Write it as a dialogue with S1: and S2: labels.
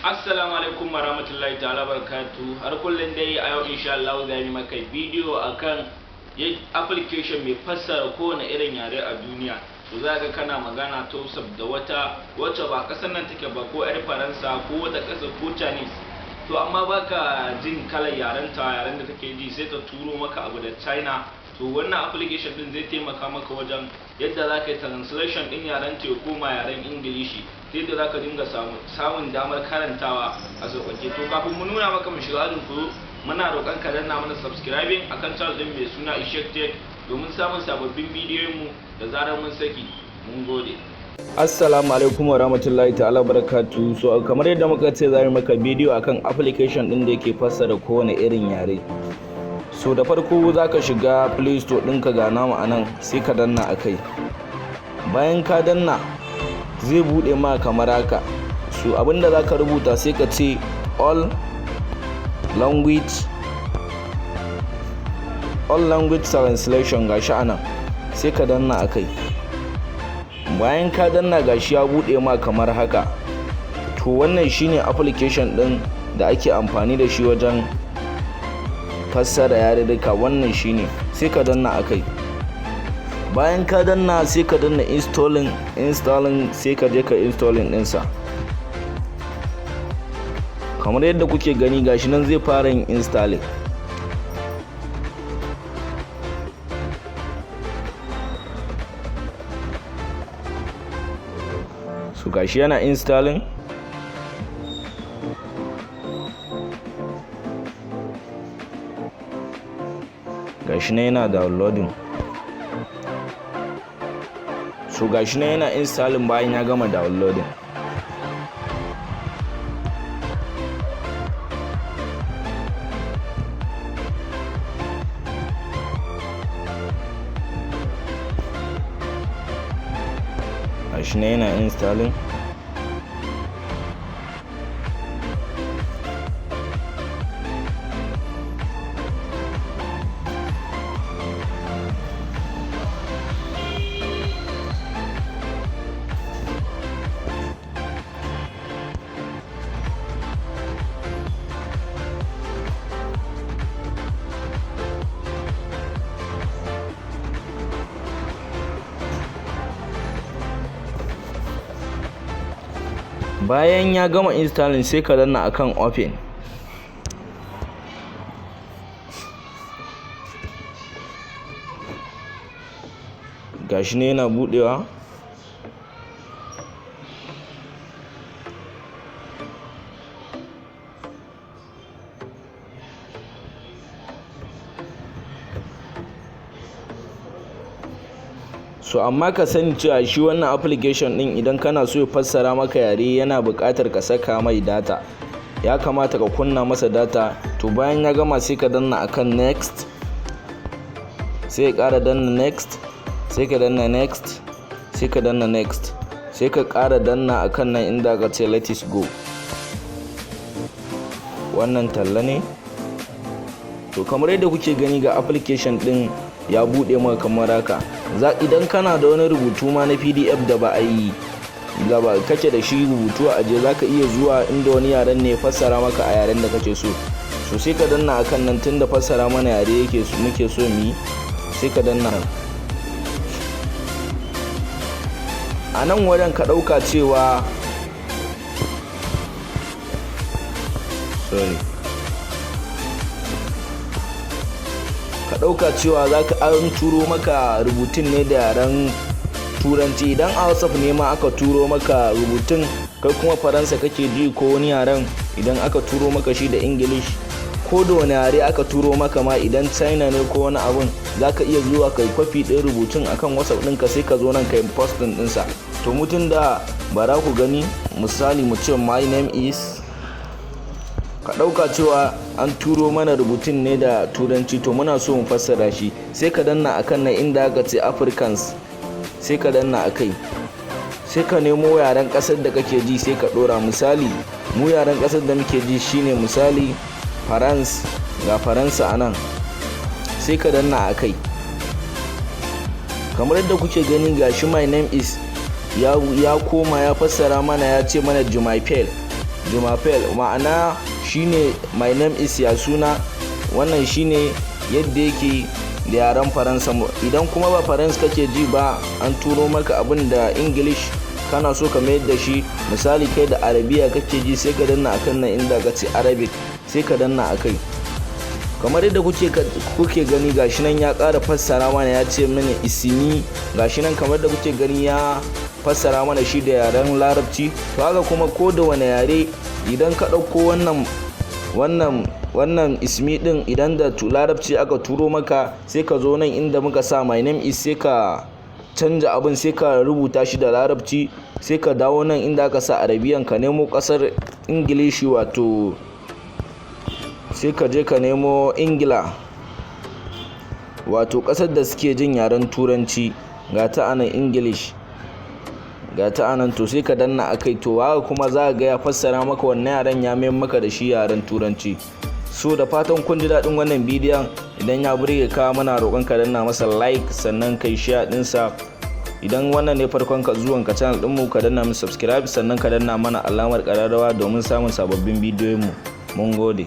S1: Assalamu alaikum warahmatullahi ta'ala barakatu. Har kullum dai, a yau insha Allah za mu maka bidiyo akan application mai fassara kowane irin yare a duniya. To, za ka kana magana ta WhatsApp da wata wacce ba kasar nan take ba, ko yar Faransa ko wata ƙasa ko Chinese, to amma baka jin kalar yaren ta, yaren da take ji, sai ta turo maka abu da China. To, wannan application din zai taimaka maka wajen yadda za ka yi translation din yaren ta ya koma yaren Ingilishi, ta yadda za ka dinga samun damar karantawa a sauƙaƙe. To, kafin mu nuna maka, mu shiga ajin ku, muna roƙon ka danna mana subscribing akan channel din mai suna Ishek Tech domin samun sababbin bidiyon mu da zarar mun saki. Mun gode.
S2: Assalamu alaikum wa rahmatullahi ta'ala barakatu. So kamar yadda muka ce, za mu maka bidiyo akan application din da yake fassara kowane irin yare. So da farko za ka shiga Play Store ɗinka, ga namu anan, sai ka danna akai. Bayan ka danna, zai buɗe ma kamar haka. So abinda za ka rubuta, sai ka ce all language translation. Gashi anan, sai ka danna akai. Bayan ka danna, gashi ya buɗe ma kamar haka. To, wannan shine application ɗin da ake amfani da shi wajen fassara yarurruka. Wannan shine, sai ka danna akai. Bayan ka danna, sai ka danna installing. Installing, sai ka je ka installing ɗinsa. Kamar yadda kuke gani, gashi nan zai fara yin installing. So gashi yana installing. Gashi nan yana downloading. So gashi nan yana installing. Bayan ya gama downloading, gashi nan yana installing. Bayan ya gama installing, sai ka danna akan open. Gashi ne yana budewa. So amma ka sani cewa shi wannan application din, idan kana so ya fassara maka yare, yana buƙatar ka saka mai data. Ya kamata ka kunna masa data. To, bayan ya gama, sai ka danna akan next, sai ka ƙara danna next, sai ka danna next, sai ka danna next, sai ka ƙara danna akan nan inda aka ce "Let us go". Wannan talla ne. To, kamar yadda kuke gani, ga application din ya bude maka kamar haka. Za idan kana da wani rubutu ma na PDF da ba a yi gaba kake da shi rubutu a aje, zaka iya zuwa inda wani yaren ne, fassara maka a yaren da kake so. So sai ka danna akan nan, tunda fassara mana yare yake muke so mu yi, sai ka danna a nan wajen. Ka ɗauka cewa, sorry, ka ɗauka cewa za ka an turo maka rubutun ne da yaren Turanci. Idan a WhatsApp ne ma aka turo maka rubutun, kai kuma Faransa kake ji ko wani yaren, idan aka turo maka shi da English ko da wani yare aka turo maka ma, idan China ne ko wani abun, za ka iya zuwa kai kwafi ɗin rubutun akan WhatsApp ɗinka, sai ka zo nan kai posting ɗinsa. To, mutum da bara ku gani, misali mu ce "My name is". Ka ɗauka cewa an turo mana rubutun ne da Turanci, to muna so mu fassara shi. Sai ka danna akan nan inda aka ce Afrikaans, sai ka danna akai, sai ka nemo yaren ƙasar da kake ji, sai ka ɗora. Misali, mu yaren ƙasar da muke ji shine misali Farans. Ga Faransa a nan, sai ka danna akai. Kamar yadda kuke gani, gashi "My name is" ya koma ya fassara mana, ya ce mana "Je m'appelle". "Je m'appelle", ma'ana shine "My name is", ya suna. Wannan shine yadda yake da yaren Faransa. Idan kuma ba Faransa kake ji ba, an turo maka abin da English, kana so ka mayar da shi, misali kai da Arabiya kake ji, sai ka danna akan nan inda ka ce Arabic, sai ka danna akai. Kamar yadda kuke gani, gashi nan ya ƙara fassara mana, ya ce mini "اسمي". Gashi nan kamar da kuke gani, ya fassara mana shi da yaren Larabci. To haka kuma ko da wani yare idan ka ɗauko wannan "اسمي" din, idan da Larabci aka turo maka, sai ka zo nan inda muka sa "My name is", sai ka canja abin, sai ka rubuta shi da Larabci. Sai ka dawo nan inda aka sa Arabiyan, ka nemo kasar Ingilishi, wato sai ka je ka nemo Ingila, wato kasar da suke jin yaren Turanci. Ga ta anan, English, ga ta anan. To sai ka danna akai. To haka kuma za ga ya fassara maka wannan yaren, ya mayar maka da shi yaren Turanci. So da fatan kun ji daɗin wannan bidiyon. Idan ya burge ka, muna roƙon ka danna masa like, sannan kai share ɗinsa. Idan wannan ne farkon ka zuwan ka channel ɗinmu, ka danna mu subscribe, sannan ka danna mana alamar ƙararrawa domin samun sababbin bidiyoyinmu. Mun gode.